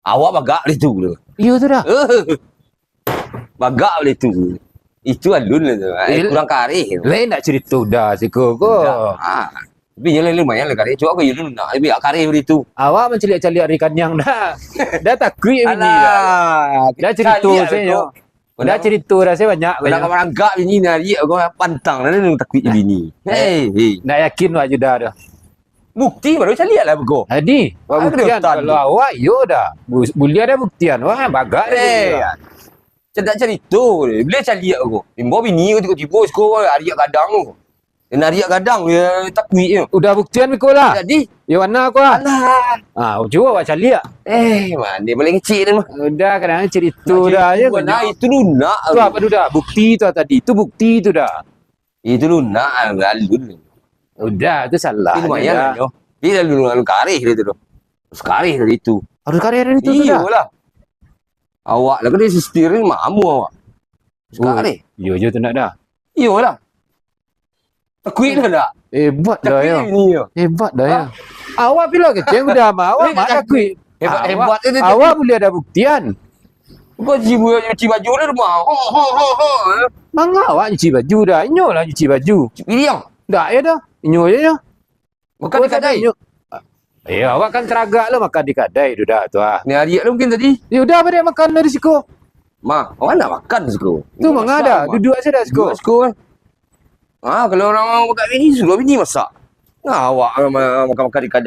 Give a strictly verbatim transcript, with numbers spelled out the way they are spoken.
Awak bagak balitu tu. Iyo tu dah. Bagak balitu. Itu alun lah tu. Eh, kurang kareh. Lain nak carito Uda siko ko. Uda. Ah. Tapi nyo lah lumayan lah kareh. Cubo ko iyo dulu nak. Tapi kareh balitu. Awak mancaliak-caliak ari kaniang dah. Dah takuik bini dah. Alah, dah carito caliak sajo. Dah carito dah sajo banyak. Uda kamarangkak bini nariak ko pantang lah, takuik bini. Hei, hei. Nak yakin awak juo dah. Bukti baru caliak lah beko. Jadi, awak buktian kalau awak iyo dah. Bu-, buliah dah buktian. Wah, bagak dah. Eh, caliak carito. Buliah caliak ko. Imbo bini ko tibo-tibo siko ariak gadang ko. Nan ariak gadang, yo, takuik nyo. Uda buktian beko lah. Jadi? Yo, mano ko ah? Alah. Ah, cubo awak caliak. Eh, mano boleh ngecek tu mah. Uda, kadang carito dah, yo. Nah, itu lunak. Tu apo tu dah? Bukti tu tadi. Tu bukti tu dah. Itu lunak, alun. Uda, tu salah. Tapi lumayan lah, yo. Dia lalu, lalu kareh dia tu. Harus kareh dari itu. Harus kareh dari itu tu dah. Iyolah. Awak lah kan dia setir ni, mamu awak. Harus kareh. Iyo je tu nak dah. Iyolah. Takuik dah tak? Hebat dah, yo. Takuik ni, yo. Hebat dah, yo. Awak pilo kecek Uda mah. Awak mah takuik. Hebat, hebat tu. Awak buliah ado buktian. Kau cuci baju, cuci baju lah rumah. Ho, ho, ho, ho. Manga awak cuci baju dah. Inyo lah cuci baju. Cuci piriang. Dak, yo dah. Inyo je, yo. Makan di kadai. Inyo. Eh, awak kan taragak lo makan di kadai tu dah, tu ah. Ni ariak lo mungkin tadi. Yo dah, baliak makan dari siko. Ma, awak nak makan siko. Tu manga dah. Duduak sajo dah siko. Duduak siko, eh. Ah, kalau urang makan bini, suruah bini masak. Nah, awak ma-, makan-makan di kadai.